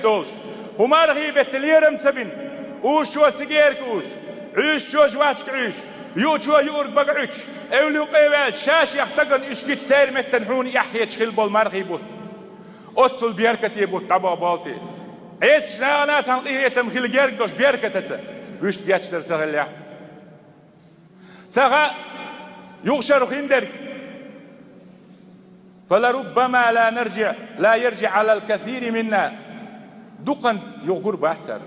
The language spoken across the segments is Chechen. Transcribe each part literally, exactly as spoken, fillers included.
долуш. ХӀун мархий бетта лерам ца бина, уьш чо сигерка уьш, Ӏуьйш чо жвачка Ӏуьйш, юучо юург бага Ӏуьттуш, эвлукъе ваьлча, ша-шех тагана уьш гича церан меттана хьуна эхь хеташ хилла болу мархий бутт. Оццул беркате бутт дӀабаха болу те. Ӏесачу нахана цхьана къинхетам хила герга долуш беркатаца, вуьшта гечдар ца хиллехь. Ца хаьа, юха шарахь хиндерг. فلربما لا نرجع، لا يرجع على الكثير منا. Дукхана юха гур бац цара.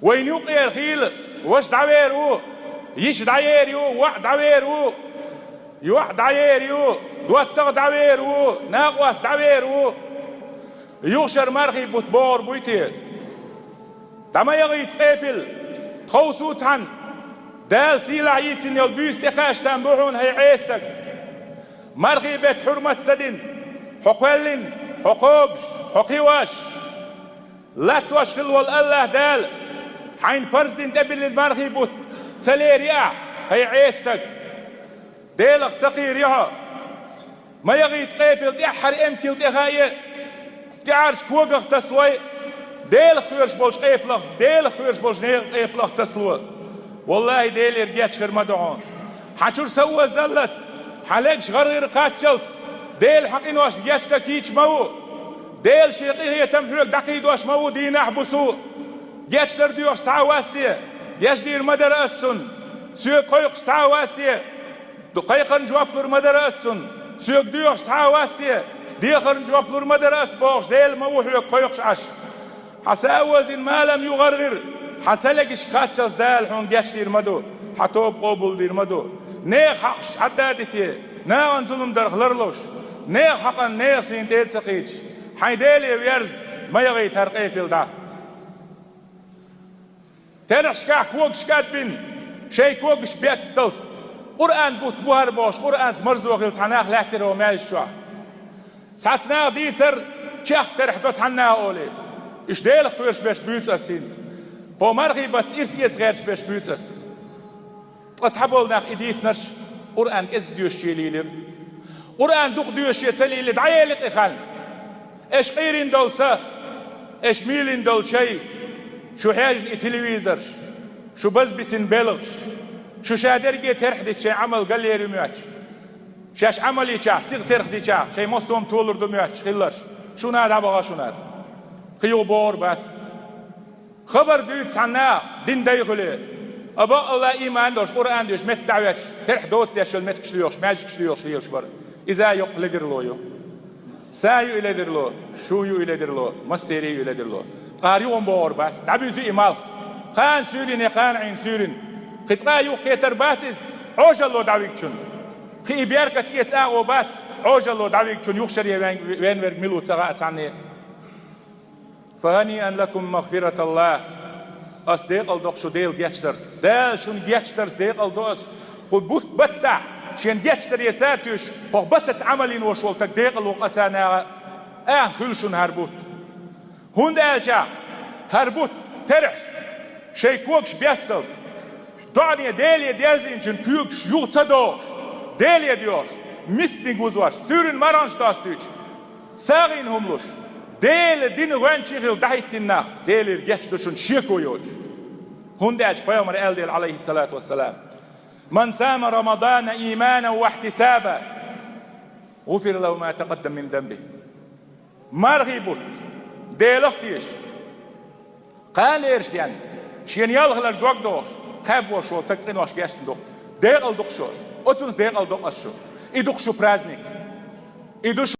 Вайна юккъера хийла, ваша дӀавер ву, йиша дӀаер ю, воӀ дӀавер ву, йоӀ дӀаер ю, доттагӀа дӀавер ву, накъост дӀавер ву. Юха шара мархий бутт богӀур буй те? ДӀа ма яхийта къепил, тховса ву цхьаьна Дала сийлахь йийцина йолу буьйса тӀекхаьчна там бу хьуна, хӀай Ӏеса стаг. Мархий бетта хьурмат ца дина, хьо кхоьллина, хьо кхобуш, хьо кхиош, латтош хилла волу АллахӀ Дала хьайна парз дина тӀебиллина мархий бутт ца лерий ахь, хӀай Ӏеса стаг. Делах ца кхийрий хьо? Ма яхийта къепил, тӀаьххьара эмкал тӀе хаьа, тӀаьххьарчу когах тасалой, Делах кхоьруш болчу къепалах, Делах кхоьруш болчу нехан къепалах тасало. ВаллахӀи, Делера гечдар ма ду хьуна. Хьан чуьра са озадаллалц, хьан легаш гӀаргӀира кхаччалц, Дела хьан къиношна гечдан кийча ма ву. Дела шен къинхетам хьоьга дӀакхийдош ма ву дийнахь, бусу. Гечдар доьхуш схьа а вац те, яждийр ма дара ас цунна, соьга кхойкхуш схьа а вац те, Ду кхайкхарна жоп лур ма дара ас цунна, соьга доьхуш схьа а вац те, дехарна жоп лур ма дара ас бохуш, Дела ма ву хьоьга кхойкхуш Ӏаш. Хьан са а озийна, малам ю гӀаргӀира, хьан са легаш кхаччалц Дала хьуна гечдийр ма ду, хьан тоба къобалдийр ма ду. Нехан хьакъаш Ӏадда а дите, нахана зулам дарх ларлуш, нехан хьакъан нехан сийна тӀе а ца кхийдаш, хьайн Деле верза, ма яхийта хӀара къепил дӀа. Терахьашкахь когаш кӀадбина, шайн когаш бетталц, Къуръан бутт бу хӀара бохуш, Къуръанца марзо хилла цхьа нах лаьттира хӀокху маьждиг чохь. Цхьацца наха дийцар, чехка терахь до цхьанна а олий. Уьш Делах кхоьруш берш буьйцу ас хӀинца. ХӀокху мархий баттаца ирс эца гӀерташ берш буьйцу ас. Ткъа цхьаболу нах и дийцинарш Къуръан кӀезиг доьшуче лелира. Къуръан дукха доьшуче ца лелира, дӀаели кхин хан. Аша къийрина долу са, аша мийлина долу шай, шу хьежна и телевизорш, шу базбисина белхаш, шу ша дерриге терхьдича шайн Ӏамал галъер ю моьттуш. Шаьш Ӏамал йичахь, сиха терхьдичахь, шайн массо а толур ду моьттуш хилларш. Шуна дӀабаха шуна. Кхин юха богӀур бац. Хабар дуьйцу цхьанна дин дай хуьле. А бакъалла ийман долуш, Къуръан дуьйш, метта дӀахӀоьттуш, терхь доцу деш йолу меттигаш лоьхуш, маьждигаш лоьхуш лелаш бара. Иза а йоккха ледарло ю. Сан ю и ледарло, шун ю и ледарло, массеран ю и ледарло. Ткъа хӀара юха богӀур бац, дӀабуьзу и малх. Кхана суьйрина я кхана Ӏийна суьйрина. Кхин цкъа а юхакхетар бац иза, Ӏожалло дӀавигчун. Кхин и беркат эца агӀо бац, Ӏожалло дӀавигчун юха шаре вен, вен верг мила ву ца хаьа цхьанне. فهنيئا لكم مغفرة الله. Ас декъал до шу Дела гечдарца. Дала шуна гечдарца декъал до ас. Кху бутт баттахь шен гечдаре сатуьйсуш, хӀокху баттаца Ӏамал йина волуш волу стаг декъал ву аса наха. Ахьа хуьлу шуна хӀара бутт. ХӀунда аьлча хӀара бутт терахьаш, шайн когаш бесталц, доӀане Деле дерзийначун куьйгаш юха ца дохуш, Деле доьхуш, мисканиг вузош, суьйрина марханаш достуьйтуш, сагӀина хӀума луш, Делан дина гӀоьнчий хилла дӀахӀиттина нах Делера гечду шуна шеко йоцуш. ХӀунда аьлча пайхамара аьлла дела, Ӏалайхиссалату вассалам: «من صام رمضان إيمانا واحتسابا غفر له ما تقدم من ذنبه». Мархий бутт Делах а теша, кхана лераш денна, шена ял хилар дог дохуш, кхаьббош волу стаг къинош гечдина ду. Декъал ду-кх шу ас. Оцунца декъал до ас шу. И ду-кх шу праздник. И ду шу